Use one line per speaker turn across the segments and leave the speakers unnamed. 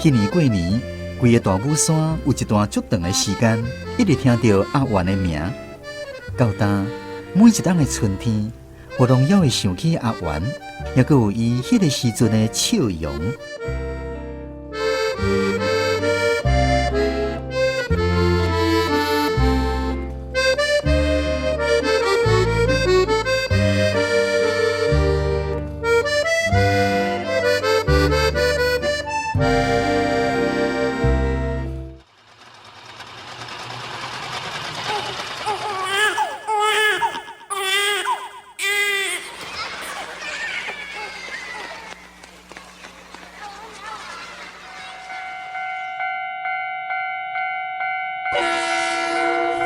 彼年過年，規个大武山有一段足長的時間，一直聽著阿元的名。到今每一冬的春天，我攏猶會想起阿元，猶閣有伊彼个時陣的笑容。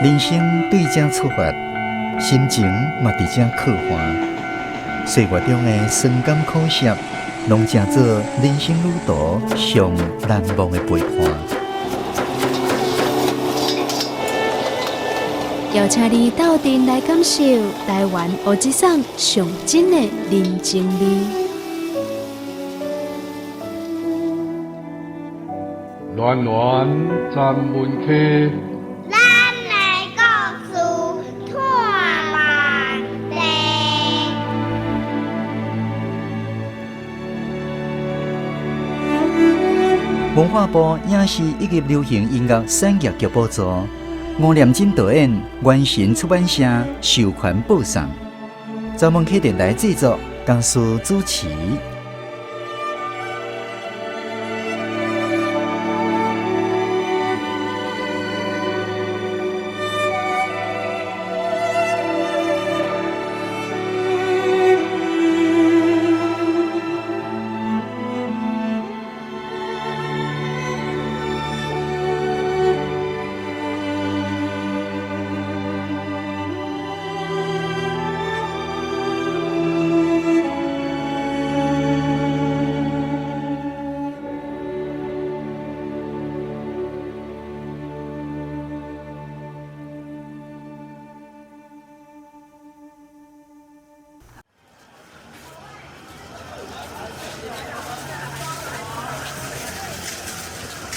人生對這出發，心情嘛佇這刻畫。歲月中的酸甘苦澀，攏成做人生旅途上難忘的陪伴。
邀請你鬥陣來感受台灣烏之桑上真的人情味。
暖暖站門客。
咱的故事托萬地。
文化部影視以及流行音樂產業局補助，吳念真導演，元神出版社授權播送，走門客電台製作，江蘇主持。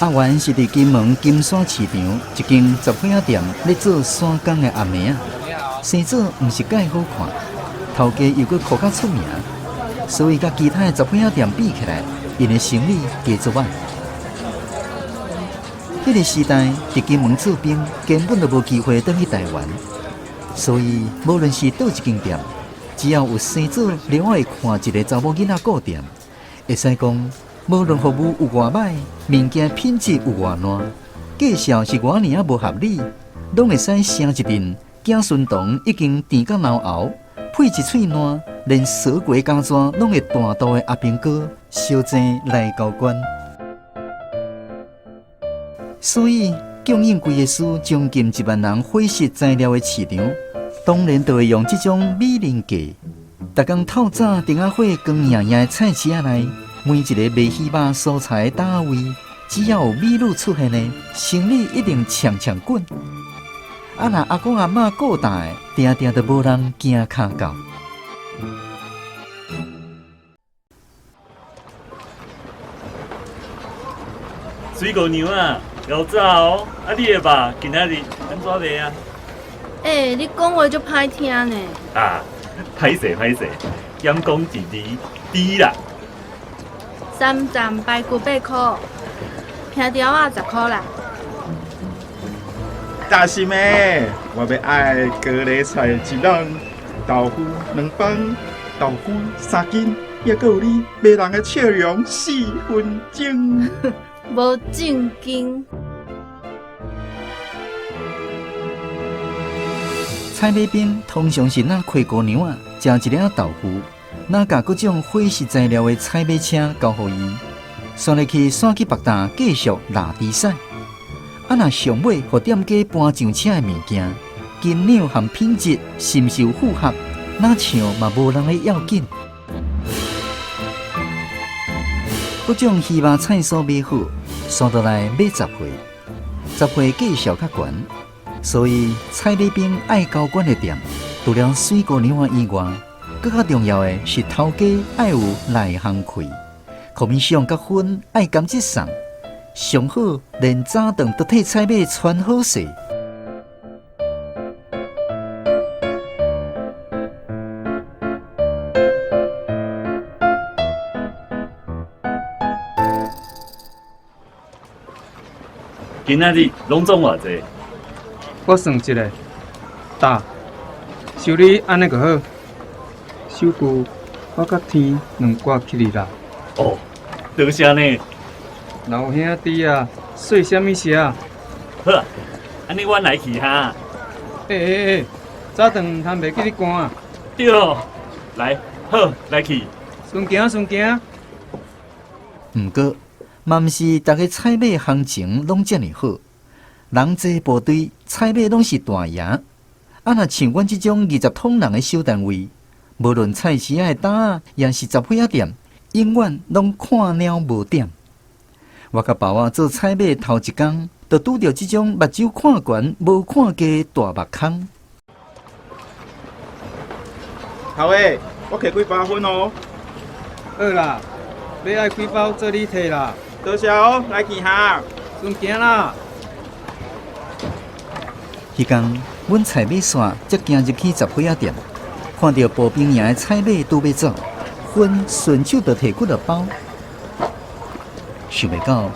阿元是佇金門金山市場一間雜貨仔店咧做散工的阿妹仔，生做毋是蓋好看，頭家又閣哭較出名，所以佮其他的雜貨仔店比起來，𪜶的生意加足歹。彼個時代佇金門做兵，根本就無機會轉去台灣，所以無論是佗一間店，只要有生做了會看一个查某囡仔顧店，會使講。無論服務有偌歹，物件品質有偌爛，價數是偌爾仔無合理，攏會使聲一陣。子孫腸已經甜甲流喉，配一喙爛，連鎖過咬紙攏會彈肚的阿兵哥，相爭來交關。所以，供應規个師將近1萬人伙食材料的市場，當然就會用這種美人計。逐工透早燈仔火光焱焱的菜市仔內。每一個賣魚肉蔬菜的摊位，只要有美女出現的，生意一定搶搶滾。啊，若阿公阿嬤顧大的，定定都無人行跤到。
水姑娘啊，𠢕早哦！啊，你的肉今仔日按怎賣啊？
欸，你講話足歹聽呢。
啊，歹勢歹勢，減講一字，甜啦。
三層排骨8箍，平條仔10箍啦。
大師妹，我欲愛高麗菜一籃，豆腐2磅，豆腐3斤，猶閣有你迷人的笑容4分鐘。
無正經。
采買兵通常是若開姑娘仔，食一領豆腐。若共各種伙食材料的採買車交予伊，煞入去徙去別搭繼續拉豬屎。啊，若上尾予店家搬上車的物件，斤兩和品質是毋是有符合？若像嘛無人咧要緊。各種魚肉菜蔬買好，煞落來買雜貨，雜貨價數較懸，所以采買兵愛交關的店，除了水姑娘以外，閣較重要的是頭家愛有內行氣，commission佮分愛甘這送，上好連早頓都替菜馬傳好勢。
今仔日攏總偌濟？
我算一下，擔，收你按呢就好。收據我佮天兩掛起哩啦。
哦，多謝呢。
老兄弟啊，說啥物事啊？
好啊，按呢阮來去哈。
欸，早頓毋通袂記你寒啊。
對，來，好，來去。
順行順行。
毋過，嘛毋是逐个採買行情攏遮爾好，人濟部隊採買攏是大贏。啊，若像阮這種20統人的小單位，無論菜市仔的擔仔，抑是雜貨仔店，永遠攏看貓無點。我佮爸仔做採買頭一工，就拄著這種目睭看懸無看低的大目空。
頭家，我摕幾包粉哦。
好啦。欲愛幾包，做你提啦。
多謝哦，來去哈。
順行啦。
彼工，阮採買煞才行入去雜貨仔店，看著步兵營的採買拄欲走，薰順手就提幾落包。想袂到，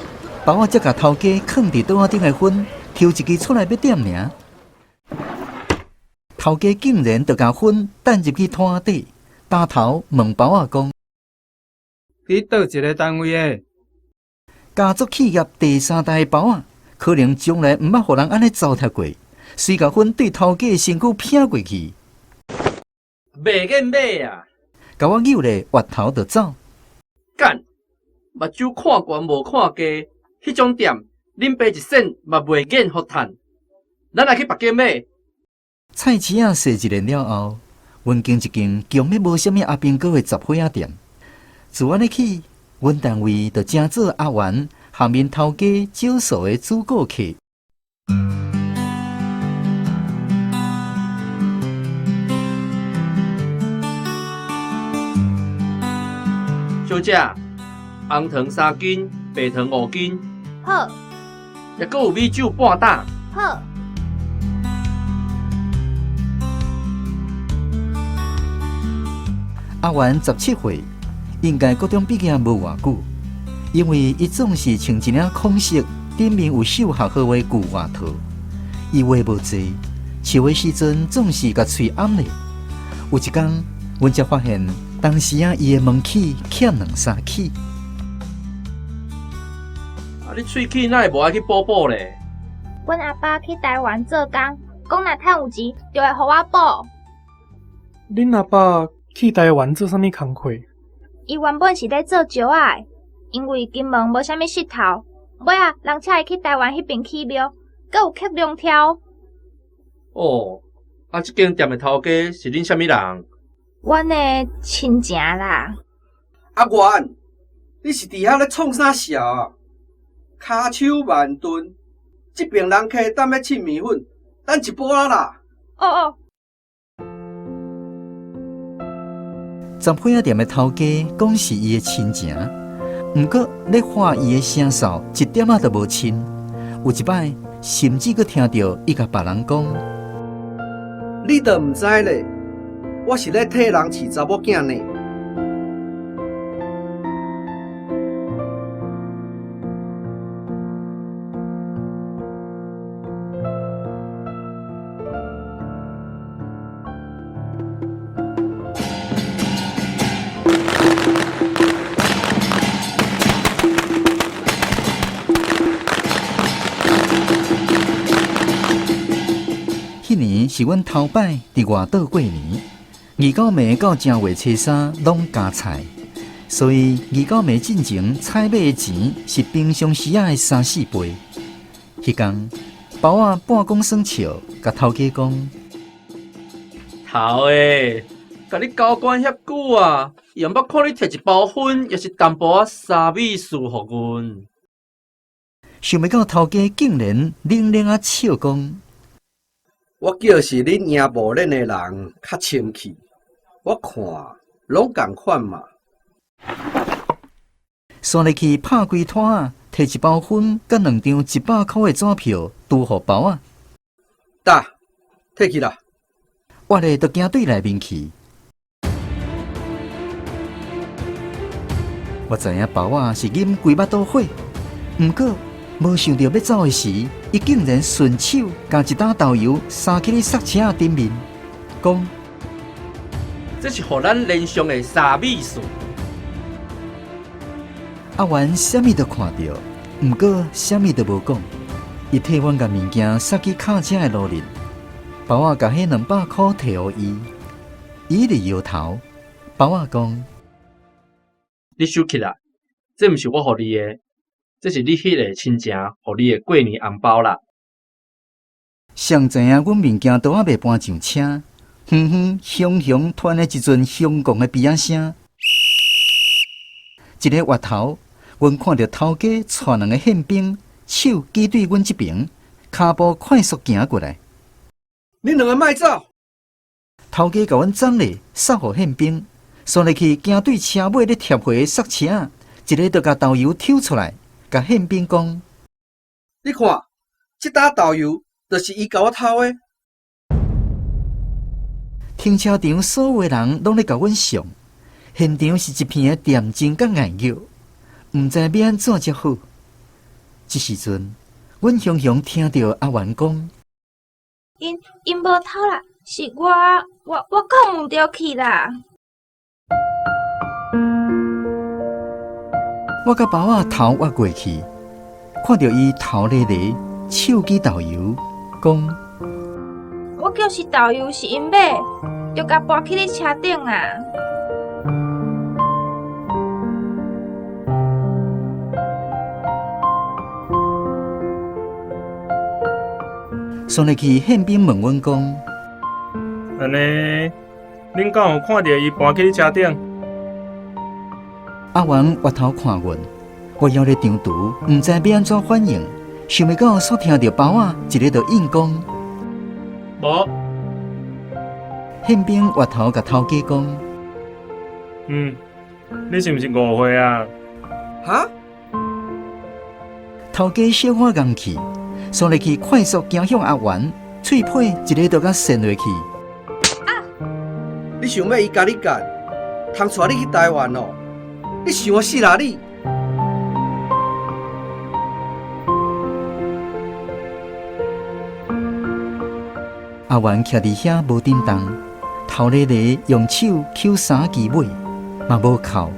包仔才共頭家囥佇桌仔頂的薰抽一支出來欲點爾，頭家竟然就共薰擲入去攤仔底，擔頭問包仔講：
佇佗一个單位的？
家族企業第三代的包仔，可能從來毋捌予人按呢糟蹋過，隨共薰對頭家的身軀拚過去，
袂瘾買啊！
共我扭咧，越頭就走。
幹，目睭看懸無看低，彼種店，恁爸一仙嘛袂瘾予趁。咱來去別間買。
菜市仔踅一輪了後，阮經一間強欲無啥物阿兵哥的雜貨仔店。自按呢起，阮單位就成做阿元和𪜶頭家少數的主顧客。
小姐，紅糖3斤，白糖5斤。
好。
抑閣有米酒半擔。
好。
阿元17歲。應該國中畢業無偌久，因為伊總是穿一領空色，頂面有繡學號的舊外套。伊話無濟，笑的時陣總是共喙掩咧。有一工，阮才發現當時仔伊的門齒欠兩三齒。
啊，你喙齒哪會無愛去補補咧？
阮阿爸去台灣做工，講若趁有錢，就會予我補。
恁阿爸去台灣做啥物工課？
伊原本是咧做石仔的，因為金門無啥物石頭，尾仔人請伊去台灣彼邊起廟，閣有刻龍柱。
哦，啊，這間店的頭家是恁啥物人？
阮的親情啦。
阿元，你是佇遐咧創啥潲啊？跤手慢鈍，這爿人客等欲凊麵粉，等一晡仔啦。
哦哦。
雜貨仔店的頭家講是伊的親情，毋過咧喊伊的聲數一點仔都無親。有一擺，甚至閣聽著伊共別人講：
你都毋知咧，我是咧替人飼查某囝呢。
彼年是阮頭擺佇外島過年，29暝到正月初三攏加菜，所以29暝進前採買的錢是平常時仔的3、4倍。彼工包仔半講耍笑，共頭家講：
頭家，共你交關遐久啊，也毋捌看你提一包粉，抑是淡薄仔沙米糞予阮。
想袂到頭家竟然冷冷仔笑講：
我叫是恁贏無恁的人較清氣，我看攏仝款嘛。
煞入去拍開攤仔，提一包薰佮兩張100箍的紙票，拄予包仔。
噠，提去啦。
我咧就行對內面去。我知影包仔是忍規腹肚火，毋過無想著欲走的時，伊竟然順手共一擔豆油灑去咧剎車仔頂面，講：
這是予咱連上的沙米數。
阿元啥物都看著，毋過啥物都無講。伊替阮共物件塞去卡車的路裡，包仔共彼200箍提予伊，伊一直搖頭。包仔講：
你收起來，這毋是我予你的，這是你彼个親情予你的過年紅包啦。
誰知影阮物件都猶未搬上車，遠遠雄雄傳來一陣凶狂的咇仔聲。一个越頭，阮看著頭家帶兩个憲兵，手舉對阮這爿，跤步快速行過來。
恁兩个莫走！
頭家共阮摠咧，送予憲兵，煞落去行對車尾咧貼回剎車，一个就共豆油抽出來，共憲兵講：
你看，這擔豆油就是伊共我偷的。
停車場所有的人攏咧共阮相，現場是一片的恬靜佮哀叫，毋知欲按怎才好。這時陣，阮雄雄聽著阿元講：𪜶𪜶
無偷啦，是我我我講毋著去啦。
我佮包仔頭越過去，看著伊頭咧咧，手舉豆油，講：
我叫是豆油是𪜶買，就共搬去你車頂啊。
煞落去憲兵問阮講：
按呢，恁敢有看著伊搬去你車頂？
阿元越頭看阮，我猶咧張櫥，毋知欲按怎反應，想袂到煞聽著包仔一个就應講：
無。
憲兵越頭共頭家講：
嗯，你是毋是誤會啊？
哈？
頭家小可戇去，煞落去快速行向阿元，喙皮一个就共扇落去。
啊！
你想欲伊共你幹，通帶你去台灣哦？你想欲死啦你！
阿元徛佇遐無振動，頭咧咧用手抾衫機尾，嘛無哭。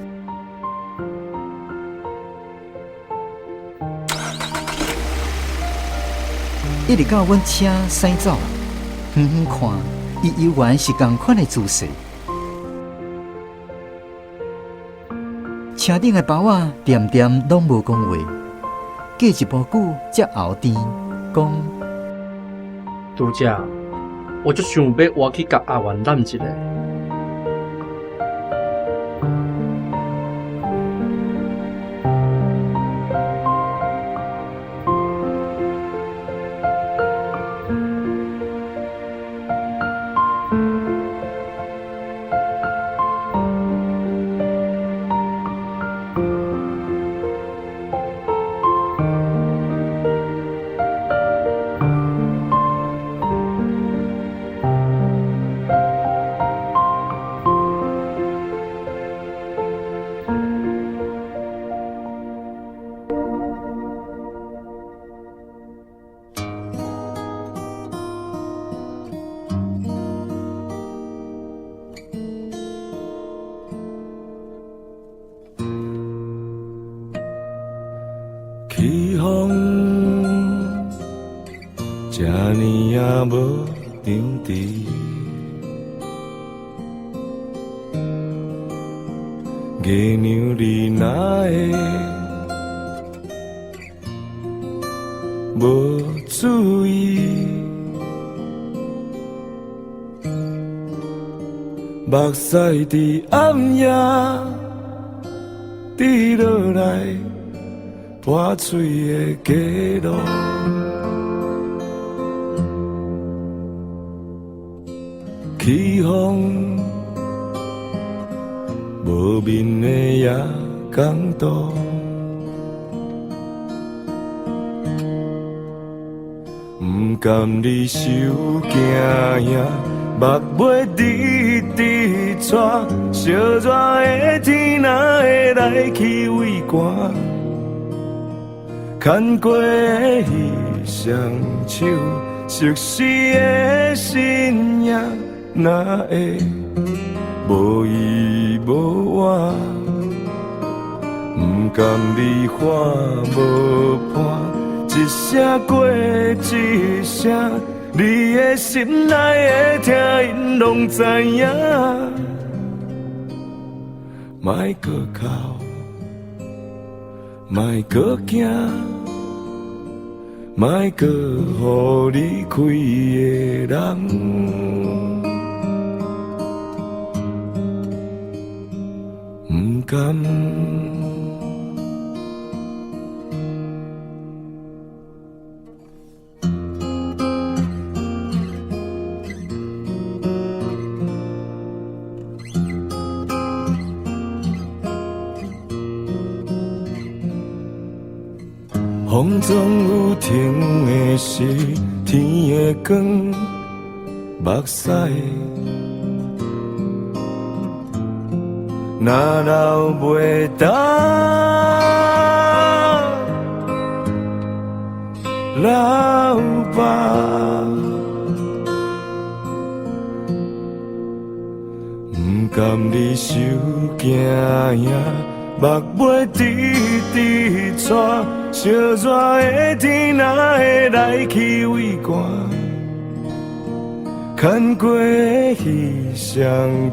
一直到阮車駛走，遠遠看，伊猶原是仝款的姿勢。車頂的包仔恬恬攏無講話，過一無久才喉甜講：
拄才，我足想欲活去共阿元攬一下。
起風，這呢仔無張持，月娘你哪會無注意？目屎佇暗夜滴落來。破碎的街路，起風，無眠的夜光度，毋甘你收惊影，目尾直直带，烧热的天若会来去畏寒，牵过的彼双手，熟悉的身影，哪会无伊无我？毋甘你看无伴，一声过一声，你的心内的疼，𪜶拢知影。莫阁哭，莫阁惊，莫阁予离开的人。毋甘。风总有停的时，天的光，目屎若流袂干，流吧。毋甘你受惊影，目尾直直带，烧热的天若会来去畏寒，牵过的彼双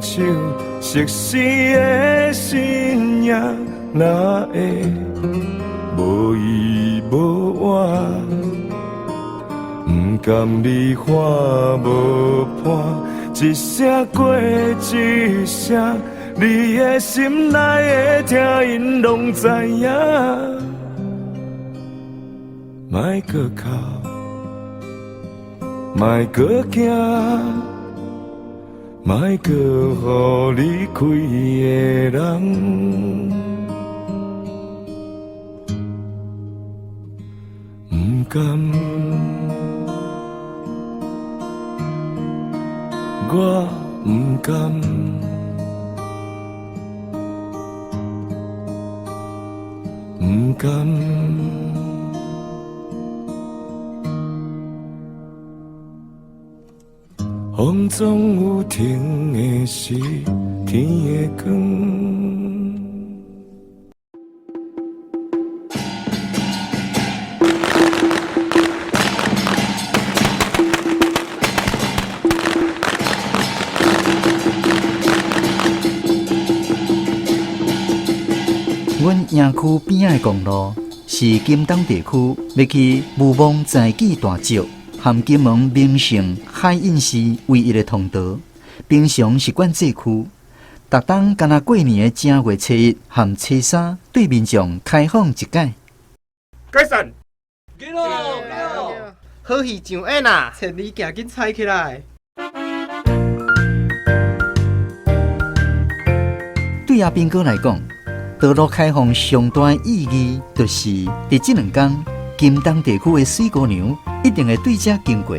手，熟悉的身影，哪会无伊无我？毋甘你看无伴，一声过一声，你的心内的疼，𪜶拢知影。莫阁哭，莫阁惊，莫阁予离开的人。毋甘，我毋甘，毋甘。风总有停的时，天会光。
阮营区边仔的公路是金东地区欲去雾峰在记大石和金门名胜海印寺唯一的通道。平常是管制区，逐冬敢若过年的正月初一和初三，对民众开放一改。
解散。
紧咯，紧咯，
好戏上演啊！千里镜紧踩起来。
对阿兵哥来讲，道路开放上大的意义，就是伫这两天，金东地区的水姑娘一定会对这经过，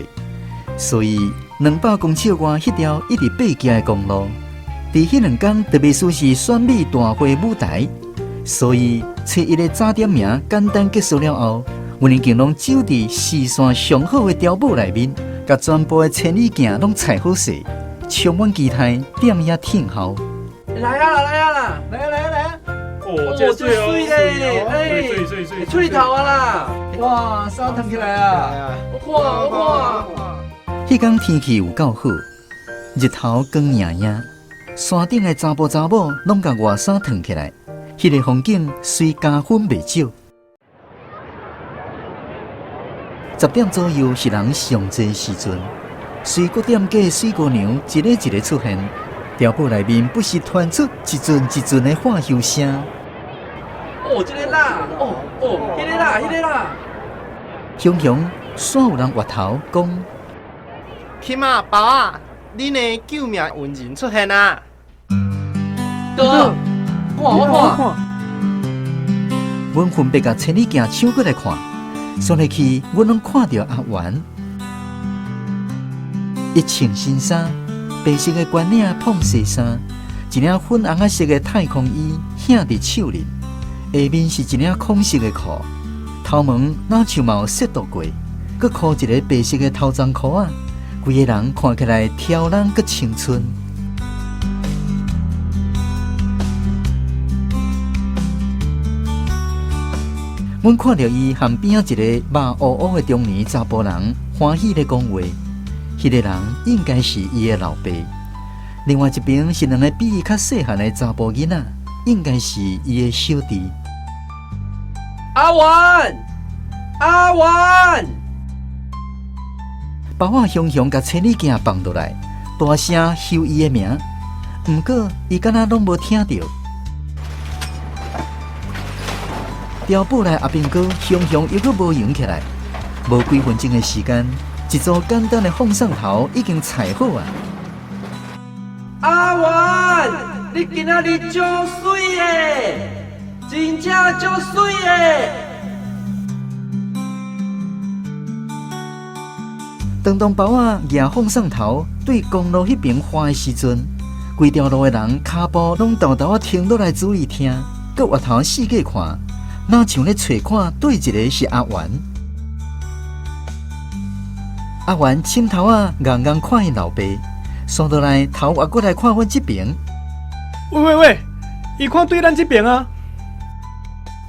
所以200公尺外彼条一直爬行的公路，伫彼两天特别是选美大会舞台，所以初一的早点名简单结束了后，阮已经拢走伫视线上好的碉堡内面，共全部的千里镜拢踩好势，充满期待，踮遐听候。
来啊来啊啦！
来啊来啊来啊！
哦，这水
咧！哎，
水水水，
出里头啊啦！
哇，衫烫起来啊！
我看我
看。彼天天气有够好，日头光焱焱，山顶的查埔查某拢共外衫烫起来，彼个风景虽加分袂少。10点左右是人上济时阵，随各店家的水姑娘一个一个出现。碉堡内面不时传出一阵一阵的欢呼声。
哦，这个啦，哦哦，彼个啦，彼个啦。
雄雄，煞有人越头讲：
起码包仔，恁的救命恩人出现啊！
哥，看我看。
阮分别共千里镜抢过来看，煞落去，阮拢看著阿元，伊穿新衫，白色的軍領膨西衫，一領粉紅仔色的太空衣顯佇手裡，下面是一領空色的褲，頭毛若像嘛有雪度過，閣箍一个白色的頭鬃箍仔，規个人看起來挑人閣青春。阮看著伊和邊仔一个肉烏烏的中年查埔人歡喜咧講話，彼个人應該是伊的老爸。另外一邊是兩个比伊較細漢的查埔囡仔，應該是伊的小弟。
阿元，阿元，
包仔雄雄共千里鏡放落來，大聲呼伊的名，毋過伊敢若攏無聽著。碉堡內阿兵哥雄雄猶閣無閒起來，無幾分鐘的時間，一組簡單的放送頭已經裁好啊！
阿元，你今仔日足媠的，真正足媠的。
當當包仔舉放送頭對公路彼邊喊的時陣，規條路的人跤步攏沓沓仔停落來注意聽，閣回頭四界看。若像咧揣看佗一个是阿元，阿元踭頭仔𠊎𠊎看𪜶老爸，煞落來頭越過來看阮這邊。
喂喂喂，伊看對咱這邊啊！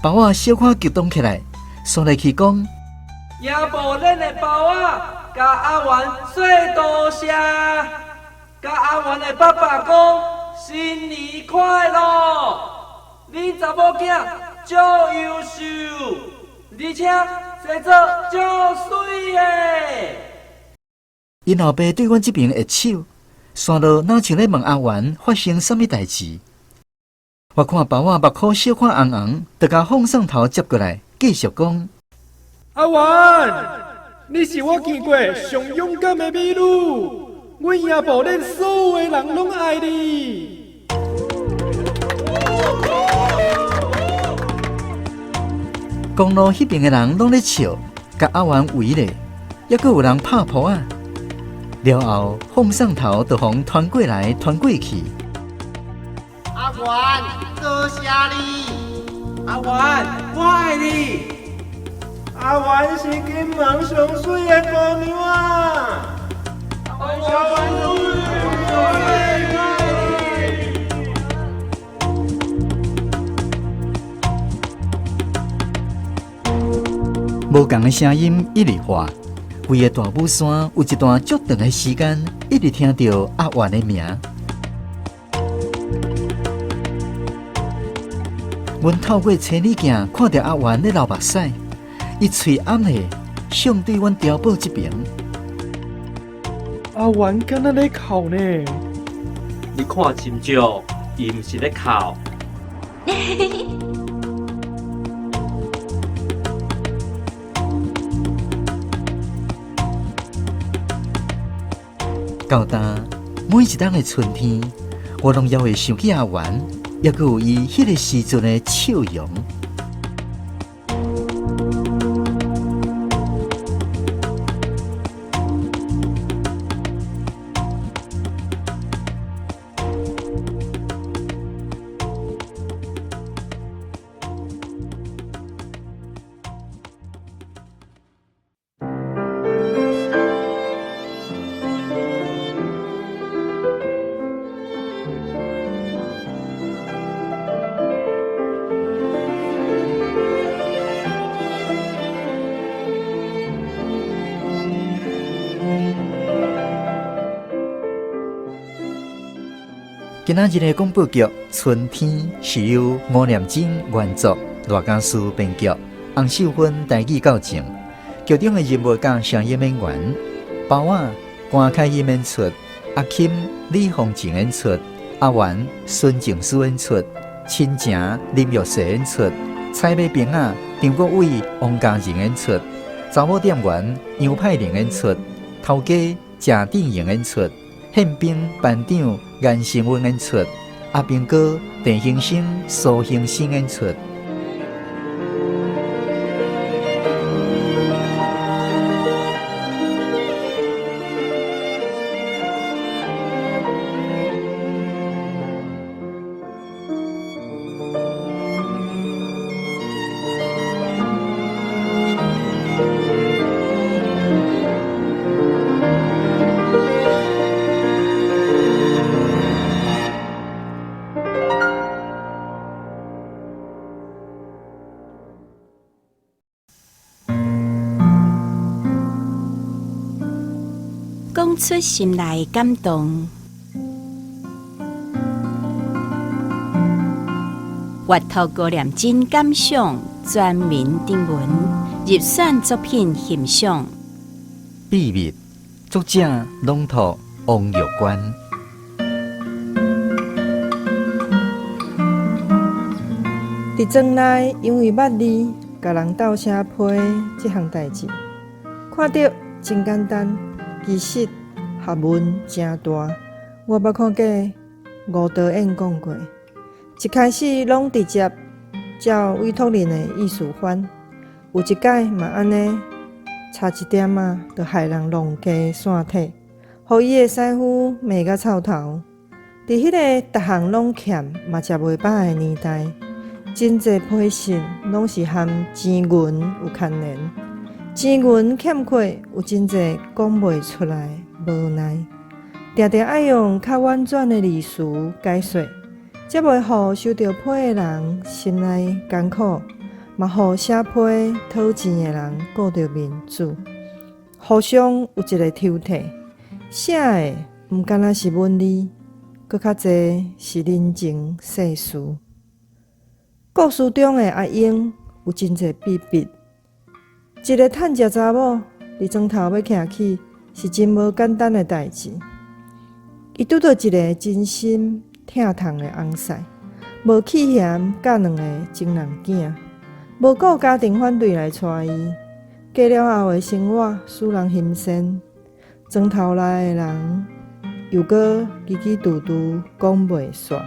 包仔小可激動起來，煞落去講：
贏無咱的包仔，共阿元說多謝，共阿元的爸爸講新年快樂，恁查某囝足優秀，而且生做足媠的。
𪜶老爸對阮這邊揮手，煞落若像咧問阿元發生啥物代誌。我看包仔目箍小可紅紅，就共放送頭接過來，繼續講：
阿元，你是我見過上勇敢的美女，阮營埔恁所有的人攏愛你。
公路彼邊的人攏咧笑，共阿元圍咧，猶閣有人拍噗仔。了後，放送頭就予傳過來，傳過去。
阿元，多謝你。
阿元，我愛你。
阿元是金門上媠的姑娘啊！阿元，
無仝的聲音一直喊，規个大武山有一段足長的時間，一直聽著阿元的名。阮透過千里鏡看著阿元咧流目屎，伊喙掩咧，向對阮碉堡這邊。
阿元敢若咧哭呢？
你看清楚，伊毋是咧哭。
到今，每一冬的春天，我攏猶會想起阿元，猶閣有伊彼个時陣的笑容。今仔日的廣播劇《春天》是由吳念真原作，賴家書編劇，洪秀芬台語教正。劇中的人物佮聲音演員，包仔關凱欣演出，阿金李鳳靜演出，阿元孫靜書演出，親情林玉璽演出，採買兵仔張國偉、王嘉仁演出，查某店員楊派玲演出，頭家鄭振榮演出。憲兵班長顏成文演出，阿兵哥鄭興生、蘇興生演出。
講出心內感動。閱讀吳念真感想全民徵文入選作品欣賞。
秘密作者朗讀王玉娟。
佇庄內，因為捌字，共人鬥寫批這項代誌，看著真簡單，其實學問誠大。我捌看過吳導演講過，一開始攏直接照委託人的意思翻，有一擺嘛按呢，差一點仔就害人弄家散體，予伊的師傅罵甲臭頭。佇彼个逐項攏欠嘛食袂飽的年代，真濟批信攏是和錢銀有牽連，錢銀欠缺，有真濟講袂出來無奈，定定愛用較婉轉的字詞解說，才袂予收著批的人心內艱苦，嘛予寫批討錢的人顧著面子。互相有一个抽屜，寫的毋干焦是文字，閣較濟是人情世事。故事中的阿英有真濟秘密，一个趁食查某佇庄頭欲徛起，是真無簡單的代誌。伊拄著一个真心疼痛的翁婿，無氣嫌教兩個情人囝，無顧家庭反對來娶伊。嫁了後的生活使人欣羨，庄頭內的人又閣吱吱嘟嘟講袂煞。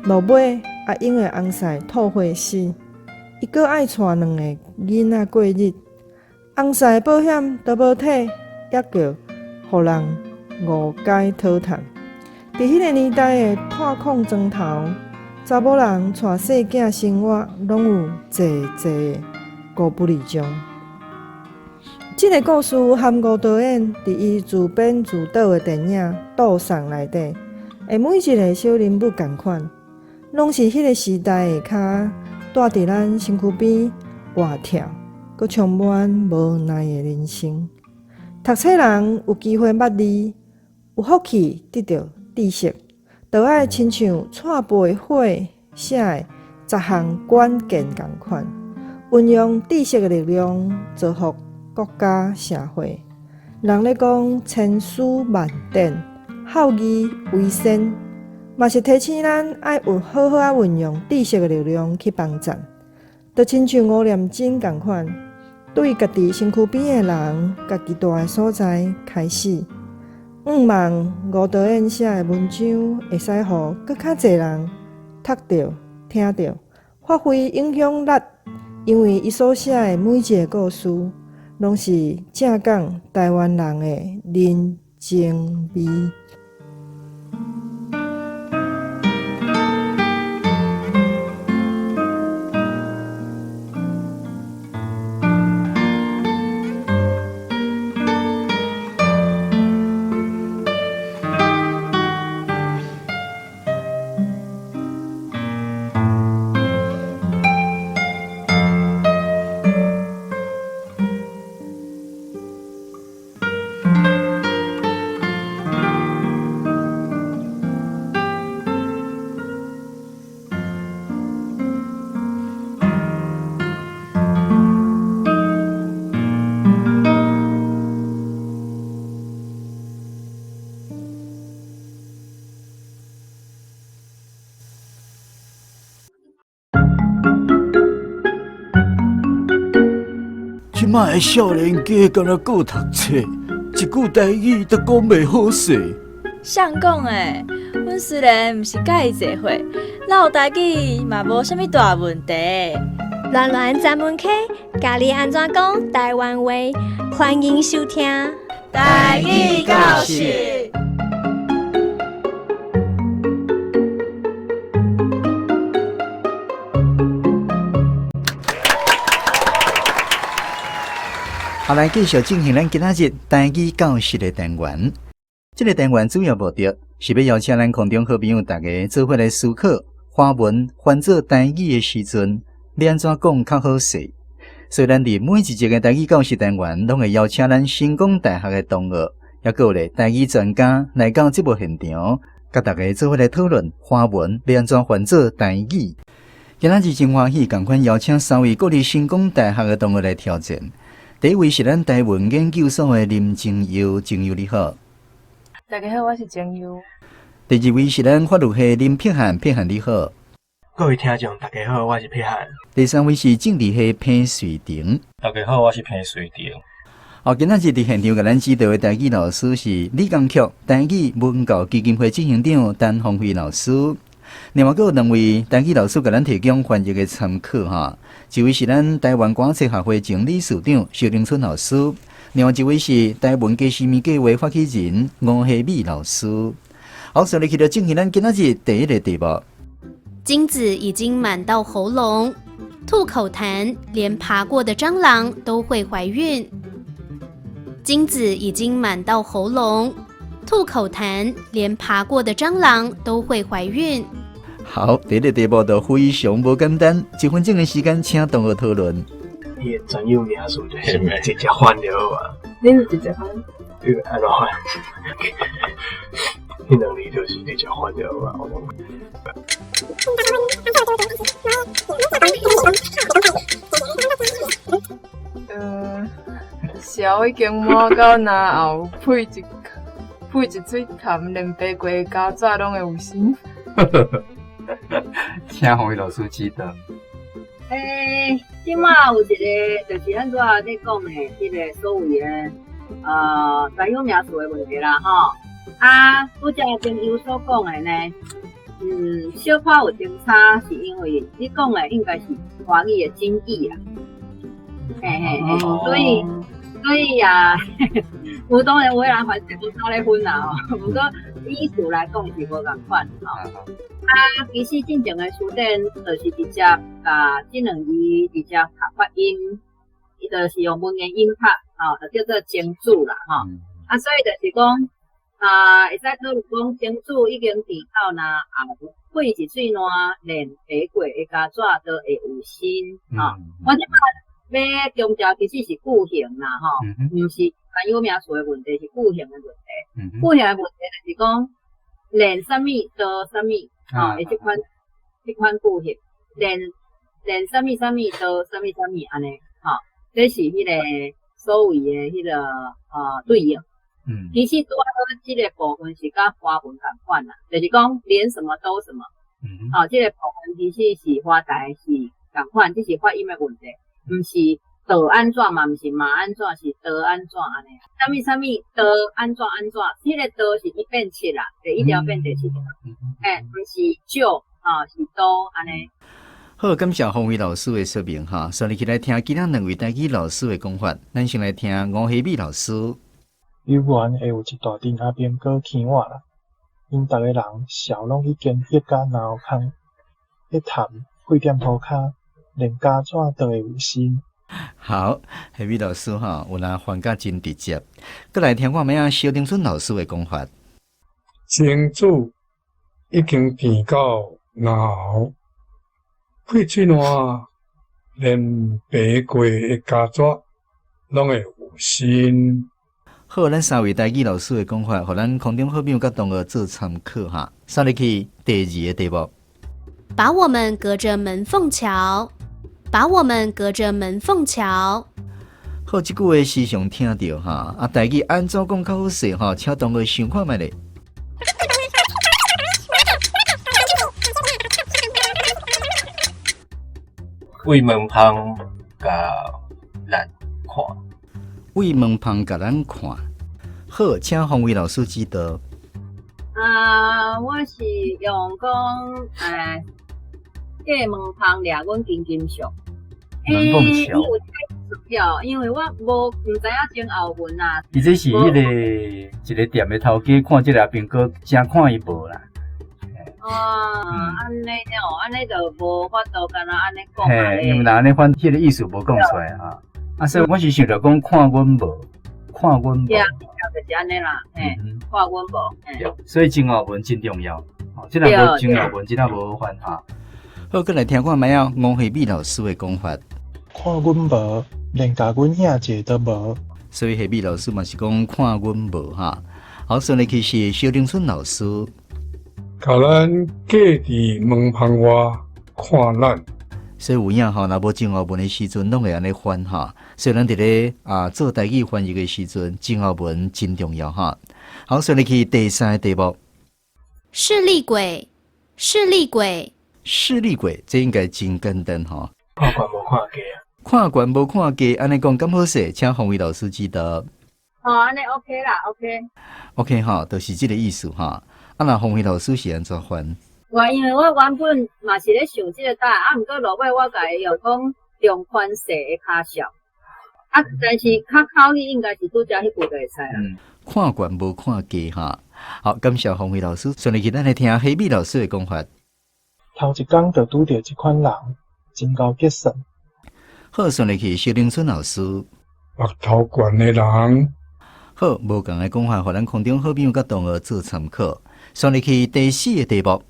落尾阿英的翁婿吐血死，伊閣愛帶兩個囡仔過日。翁婿保險都無提，猶閣予人誤解討趁。佇彼个年代的炭礦庄頭，查某人帶細囝生活，攏有濟濟的孤不離場。這个故事含吳導演佇伊自編自導的電影《賭送》內底，的每一个小人物仝款，攏是彼个時代下跤蹛佇咱身軀邊活跳，閣充滿無奈的人生。讀冊人有機會捌字，有福氣得著知識，就愛親像蔡培火寫的十項關鍵仝款，運用知識的力量造福國家社會。人咧講千書萬典，孝義為先，嘛是提醒咱愛有好好仔運用知識的力量去幫贊。就親像吳念真仝款，對家己身軀邊的人、家己蹛的所在開始，向望吳導演寫的文章會使予閣較濟人讀著、聽著，發揮影響力。因為伊所寫的每一个故事，攏是正港台灣人的人情味。
這擺的少年家敢若閣讀冊，一句台語都講袂好勢。
誰講的？阮雖然毋是佮伊濟歲，嘮台語嘛無啥物大問題。
巒巒專門課，教你按怎講台灣話，歡迎收聽。
台語教室。
好，來繼續進行咱今仔日台語教室的單元。這个單元主要目的是欲邀請咱空中好朋友大家做伙來思考，華文翻做台語的時陣，欲按怎講較好勢。所以，咱佇每一集的台語教室單元，攏會邀請咱成功大學的同學，猶閣有咧台語專家來到節目現場，佮大家做伙來討論華文欲按怎翻做台語。今仔日真歡喜，仝款邀請三位國立成功大學的同學來挑戰。第一位是咱台文研究所的林靜悠，靜悠你好。
大家好，我是靜悠。
第二位是咱法律系林柏翰，柏翰你好。
各位聽眾大家好，我是柏翰。
第三位是政治系彭瑞婷。
大家好，我是彭瑞婷。
好，今仔日佇現場共咱指導的台語老師是李江曲台語文教基金會執行長陳鴻輝老師。另外，閣有兩位台語老師共咱提供翻譯的參考哈。一位是咱台灣歌冊學會前理事長蕭玲春老師，另外一位是台灣家私物計畫發起人吳希美老師。好，所以去就進行咱今仔日第一个題目。
精子已經滿到喉嚨，吐口痰，連爬過的蟑螂都會懷孕。精子已經滿到喉嚨，吐口痰，連爬過的蟑螂都會懷孕。
好，第一个題目就非常無簡單，一分鐘的時間，請同學討論。
伊的專有名詞就是直接翻就好啊。
你是直接翻？
這個按怎翻？彼兩字就是直接翻就好啊。我感覺。
潲已經滿到嚨喉，噴一喙痰，連爬過的膠紙攏會有聲。
請鴻輝老師指導。
這馬有一個，就是咱拄仔咧講的，彼個所謂的專有名詞的問題啦，吼。啊，拄才朋友所講的呢，小可有爭差，是因為你講的應該是華語的真義啦。嘿嘿嘿，所以啊，有當然有的人反正無走咧分啦吼，毋過意思來講是無仝款吼。啊，其實進前的辭典就是直接共這兩字直接讀發音，伊就是用文言音拍，吼，就叫做精子啦，吼。啊，所以就是講，啊，會使討論講精子已經甜到嚨喉，噴一喙瀾，連爬過的膠紙都會有聲，吼。我這擺欲強調其實是句型啦，吼，毋是專有名詞的問題，是句型的問題。句型的問題就是講，連啥物都啥物，吼，的這款句型，連啥物啥物都啥物啥物按呢，吼，這是彼個所謂的彼個對應。其實拄仔好這个部分是佮華文仝款啦，就是講連什麼都什麼。吼，這个部分其實是華台是仝款，只是發音的問題。毋是都按怎嘛，毋是嘛按怎，是都按怎按呢？啥物啥物都按怎按怎，彼个都是一變七啦，第一條變第七條。毋是就啊，是都按呢。
好，感謝鴻輝老師的說明哈。所以起來聽其他兩位台語老師的講法，咱先來聽吳希美老師。
猶原會有一大陣阿兵哥牽我啦，𪜶逐个人潲攏已經溢甲嚨喉空，彼痰噴踮塗跤，連膠紙都會有聲。
好，希美老師哈，有若翻甲真直接。閣來聽看覓仔蕭丁春老師的講法。
精子已經甜到嚨喉，噴喙瀾，連爬過的膠紙攏會有聲。
好，咱三位台語老師的講法，予咱空中好朋友佮同學做參考哈。煞入去第二个題目。
把我們隔著門縫瞧，把我們隔著門縫瞧。
好，這句話時常聽著哈，啊，台語按怎講較好勢吼？請同學想看覓咧。
對門縫共咱看，
對門縫共咱看。好，請鴻輝老師指導。
啊，我是用講，過門縫掠阮金金上。
門縫橋。
因為我無毋知影前後文啊。
伊這是彼個一个店的頭家，看這个阿兵哥誠看伊無啦。
哦，按呢哦，按呢就無法度敢若按呢講。
嘿，因為若按呢反，彼个意思無講出來哈。啊，所以我是想著講看阮無，看阮無。
對啊，就是按呢啦，嘿，看阮無。
對，所以前後文真重要。哦，這若無前後文，真正無法哈。
好，閣來聽看覓仔吳惠美老師的講法。
看阮無，連共阮兄姐都無。
所以夏美老師嘛是講看阮無哈。好，所以其實蕭玲春老師，
共咱隔佇門縫外看咱。
所以有影吼，若無症候文的時陣，攏會按呢翻哈。所以咱佇咧啊做台語翻譯的時陣，症候文真重要哈。好，所以去第三個題目，
勢利鬼，勢利鬼，
勢利鬼，這應該真簡單吼。
看懸無看低啊？
看懸無看低，按呢講敢好勢？請宏偉老師指導。
哦，按呢 OK 啦，OK。
OK 哈，就是這個意思哈。啊，若宏偉老師是按怎翻？
我因為我原本嘛是咧想這個答案，啊，毋過落尾我共伊用講長寬細的跤數，啊，但是較口語應該是拄才彼句就會使啦。
嗯，看懸無看低哈。好，感謝宏偉老師。順利去咱來聽黑米老師的講法。
頭一工就拄著這款人，真𠢕結算。
好，順利去蕭玲春老師。
目頭懸的人。
好，無仝的講法，予咱空中好朋友佮同學做參考。順利去第四個題目。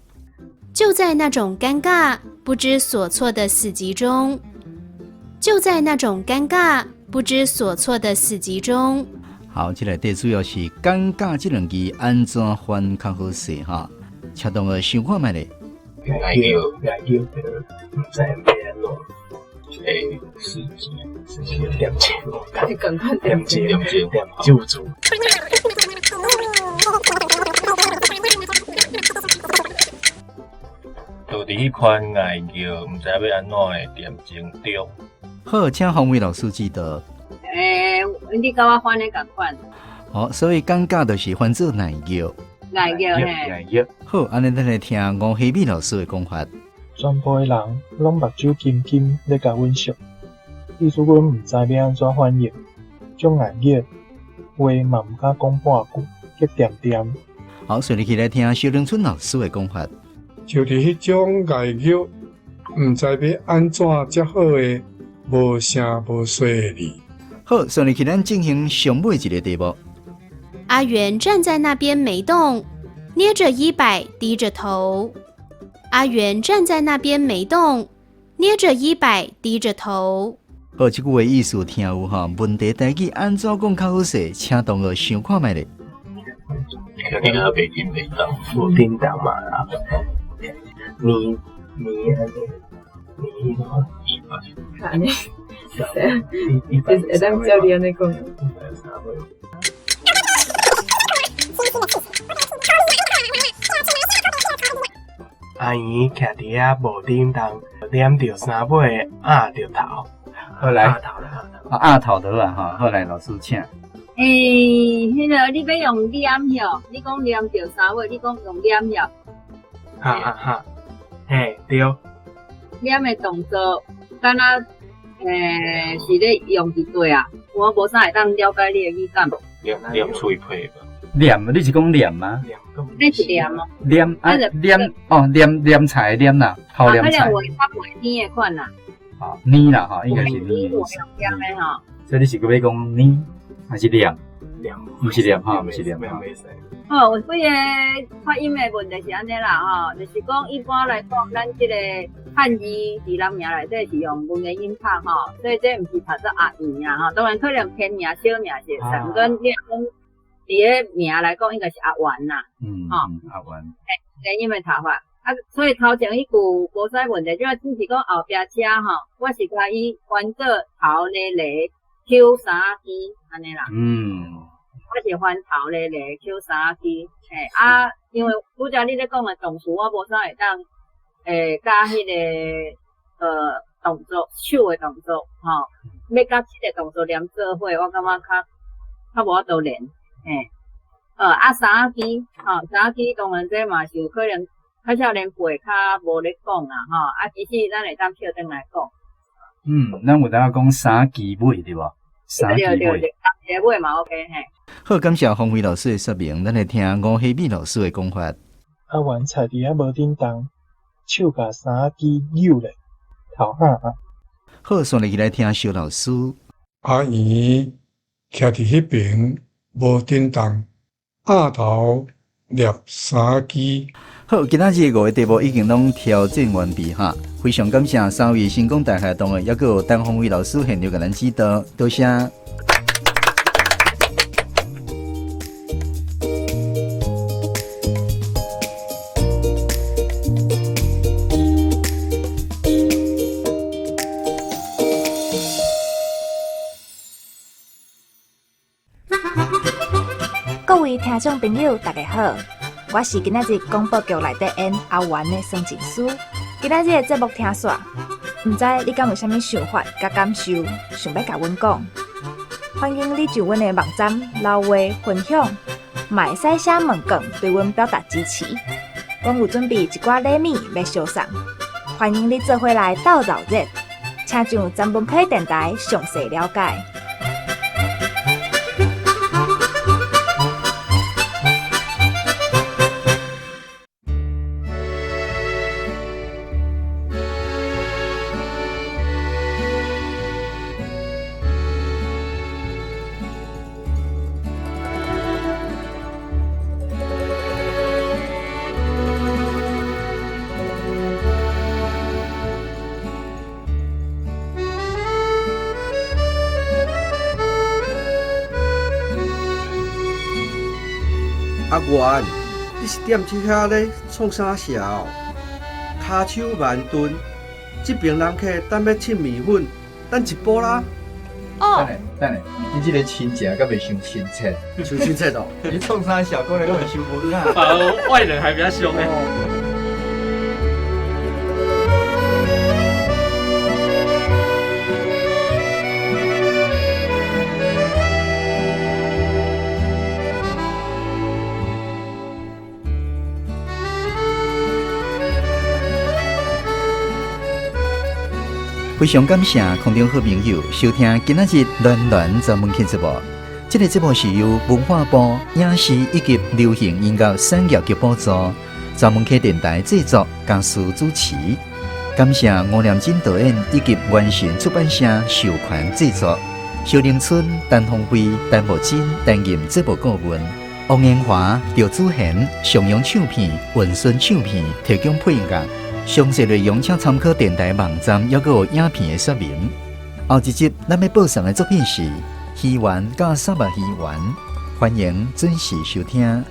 就在那種尷尬、不知所措的死寂中，就在那種尷尬、不知所措的死寂中。
好，這內底主要是尷尬這兩字按怎翻較好勢哈？請同學想看覓咧？
愛叫愛叫，毋知欲按怎？欸，死寂，死寂點鐘，點鐘點鐘點咒詛。就佇彼款愛叫，毋知欲按怎的點鐘中。
好，請宏偉老師指導。
欸，你佮我翻的仝款。
好，所以尷尬就是翻做耐叫。
耐叫嘿。
好，按呢咱來聽吳希美老師的講法。
全部的人攏目睭金金咧共阮笑，意思阮毋知欲按怎反應，足礙熱，話嘛毋敢講半句，激恬恬。
好，順利起來聽蕭玲春老師的講法。
就佇彼種礙熱，毋知欲按怎才好的無聲無息的裡。
好，順利起咱進行上尾一個題目。
阿元站在那邊沒動，捏着衣擺，低着頭。阿元站在那邊沒動，捏着衣擺，低着頭。
好，這句話意思聽有哈？問題台語按怎講較好勢？請同學想看覓咧。
你個袂叮袂當，無叮當嘛啦。你你你
按呢，會當照你按呢講。
阿姨徛佇遐無振動，黏著衫尾壓著頭。
好來，啊壓頭就好啊吼，好來，老師請。
欸，彼個你欲用黏吼？你講黏著衫尾，你講用黏吼？
哈哈哈，嘿對。
黏的動作，敢若欸是咧用佇佗啊？我無啥會當了解你的語感。
黏黏喙皮吧。
黏，你是講黏嗎？
你是黏哦。
黏啊黏哦，黏黏菜黏啦，頭黏菜。
啊，可能話較袂黏的款啦。
哦，黏啦吼，應該是黏的意思。所以你是閣欲講黏，還是黏？
黏，
毋是黏吼，毋是黏吼。
好，有幾个發音的問題是按呢啦吼，就是講一般來講，咱這個漢字佇人名內底是用文言音讀吼，所以這毋是讀做阿圓啊吼。當然可能偏名、小名是會使，毋過你講佇个名來講，應該是阿元啦。
嗯，
吼，
阿元。
嘿，音的讀法啊，所以頭前彼句無啥問題，就只是講後壁車吼，我是共伊翻做頭咧咧 Q 三支按呢啦。
嗯。
我是翻頭咧咧 Q 三支，嘿啊，因為拄才你咧講的動詞，我無啥會當欸佮彼個動作手的動作吼，欲佮這個動作連做伙，我感覺較無法度連，嘿。啊三支，吼三支當然這嘛是有可能較少年輩較無咧講啦，吼啊其實咱會當捡轉來講。
嗯，咱有當講三支尾對無？三支尾。
對對對，三支尾嘛 OK 嘿。
好，感謝方輝老師的說明，咱來聽吳希美老師的講法。
阿元踩佇遐無振動，手共衫仔機扭咧，頭壓壓。
好，煞落去來聽蕭老師。
阿姨徛佇彼爿無振動，額頭捏衫機。
好，今仔日五个題目已經攏調整完畢哈，非常感謝三位成功大學同學，抑閣有陳宏偉老師現場共咱指導，多謝。
位聽眾朋友，大家好，我是今仔日廣播劇內底演阿元的孫靜書。今仔日的節目聽煞，毋知你敢有啥物想法佮感受，想欲共阮講？歡迎你就阮的網站留話分享，嘛會使寫問卷對阮表達支持。阮有準備一寡禮物欲相送，歡迎你做伙來鬥熱鬧，請上專門溪電台詳細了解。
阿元，你是踮佇遐咧創啥潲？跤手慢頓，這爿人客等欲凊麵粉，等一晡啦。
哦。
等下，等下，你這个親情敢袂傷親切？
傷親切哦！
你創啥潲？講來攏會傷無啊！
外人還比較兇欸。
非常感謝空中好朋友收聽今仔日暖暖專門節目。這個節目是由文化部影視以及流行音樂產業局補助，專門客電台製作，嘉書主持。感謝吳念真導演以及完成出版社授權製作。蕭玲春、陳鳳飛、陳木真擔任節目顧問，王延華、趙子賢、上揚唱片、雲順唱片提供配樂。詳細內容請參考電台網站，抑閣有影片的說明。後一集咱欲播送的作品是《魚丸佮三目魚丸》，歡迎準時收聽。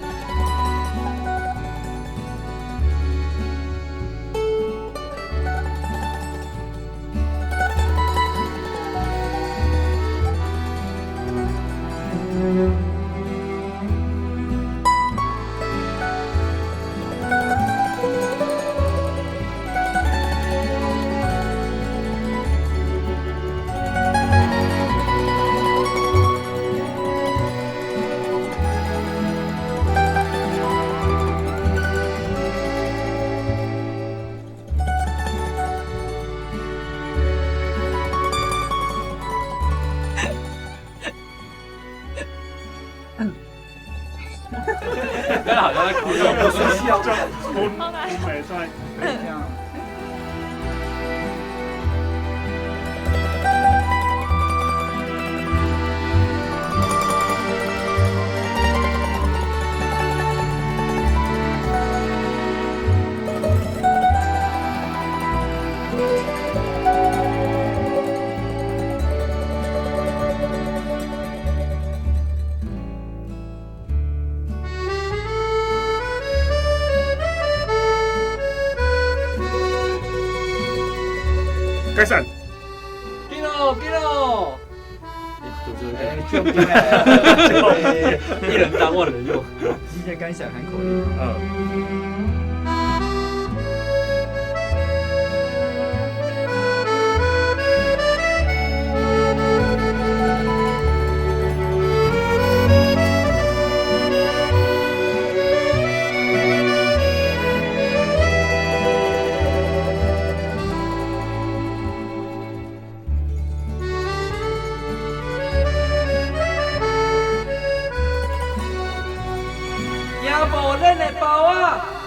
剛好像在哭，不是笑，哭哭沒出來。解散。
緊哦，緊哦！
一人當萬人用。
今天感想喊口令。
嗯。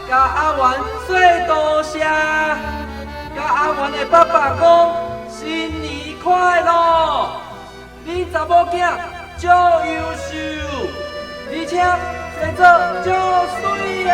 佮阿元說多謝，佮阿元的爸爸講新年快樂，恁查某囝足優秀，而且生做足媠的。